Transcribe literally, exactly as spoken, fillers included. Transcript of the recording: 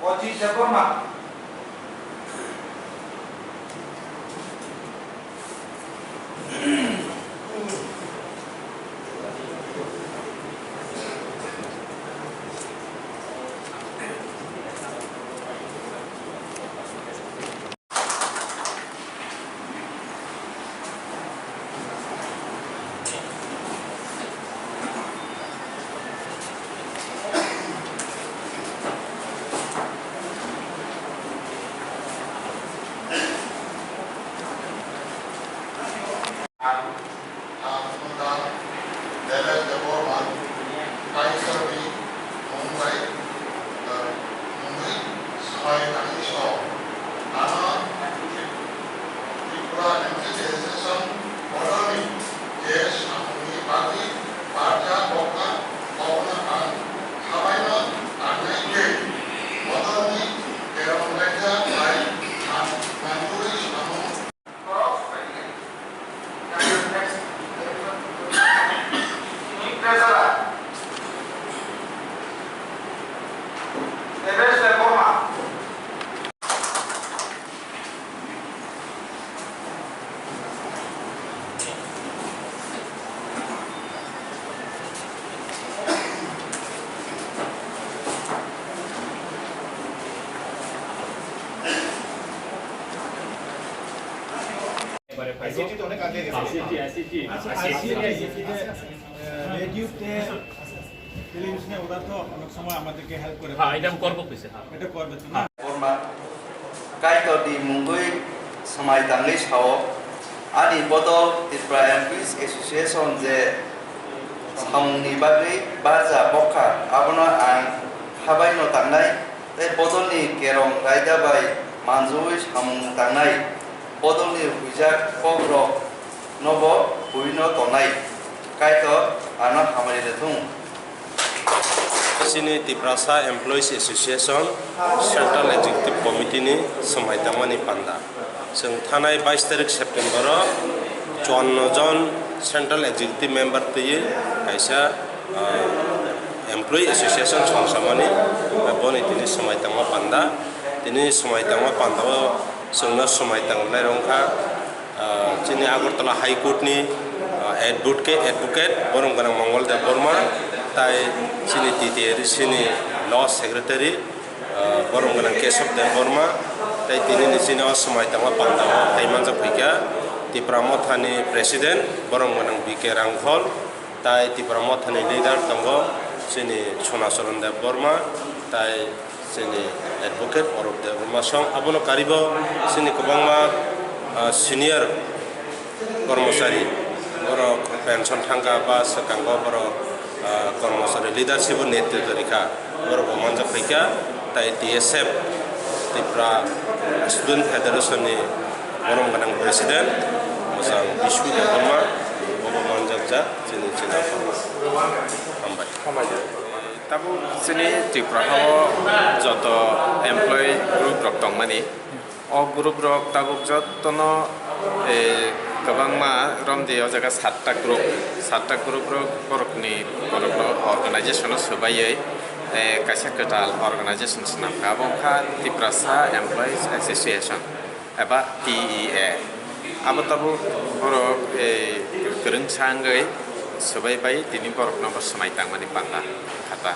Ajit Debbarma. Ang, ang, ang, Devesh Debbarma, Kaitor ni mung bai, eh, mungwi swmai tangwi sao. Ano Tripura Employees Association bodolni je samungni bagwi barja kokma, kokno ang habaino tangnai tei bodolni kerong raida bai ang manjui samung ICT তো অনেক আগে গেছে। ICT, ICT. আচ্ছা, ICT, ICT, ICT, আহ, রেডিওতে, টেলিভিশনে ওরা তো অনেক সময় আমাদেরকে হেল্প করে। হ্যাঁ, এটা আমি করবো কইছে, হ্যাঁ। এটা করবে তো না? Debbarma, Kaitor ni mungwi swmai tangwi sao, ani bodol Tripura Employees Association je samungni bagwi barja bokha, abono ang habaino tangnai. Tei bodolni kerong raida bai manjui samung tangnai, bodolni huijak kokrok nobo buino tongnai, Kaitor ano hamari rwthung. Chini Tiprasa Employees Association Central Executive Committee ni swmai tangmani panda. Chwng thanai bais tarik September o chuanno jon Central Executive Member twiwi kaisa, ah, Employee Association songsamani, boni tini swmai tangma panda. Tini swmai tangma panda o chwngno swmai tangnai rwngkha, ah, chini Agartala High Court ni, ah, advocate, advocate borom gwnang Mongol Debbarma, tai chini T T A D C ni Law Secretary, ah, borom gwnang Kesab Debbarma, tei tini ni chini o swmai tangma panda o tei manjak phaikha Tipra Motha ni President borom gwnang B K Rangkhol, tai Tipra Motha ni leader tongo chini Sonacharan Debbarma, tai chini advocate Arup Debbarma song. Abono karibo chini kwbangma, ah, senior kormochari, borok pension thangkha ba swkango borok, ah, kormochari leadership o netritw rikha, borok bo manjak phaikha, tai T S F, Tripura Student Federation ni borom gwnang President, mwchang Bishu Debbarma, bobo manjakjak chini chini. Hambai. Tabuk chini Tripura hao joto employee group rok tongmani. O group rok tabuk jotono, eh, kwbangma romdi o jaga satta group, satta group rok borokni, borokno organization o swbaiwi, eh, kaisa kwtal organization swnamkha, abo wngkha Tiprasa Employees Association eba T E A. Abo tabuk borok, eh, kwrwngsa wngwi swbaibai tini borokno bo swmai tangmani panda khata.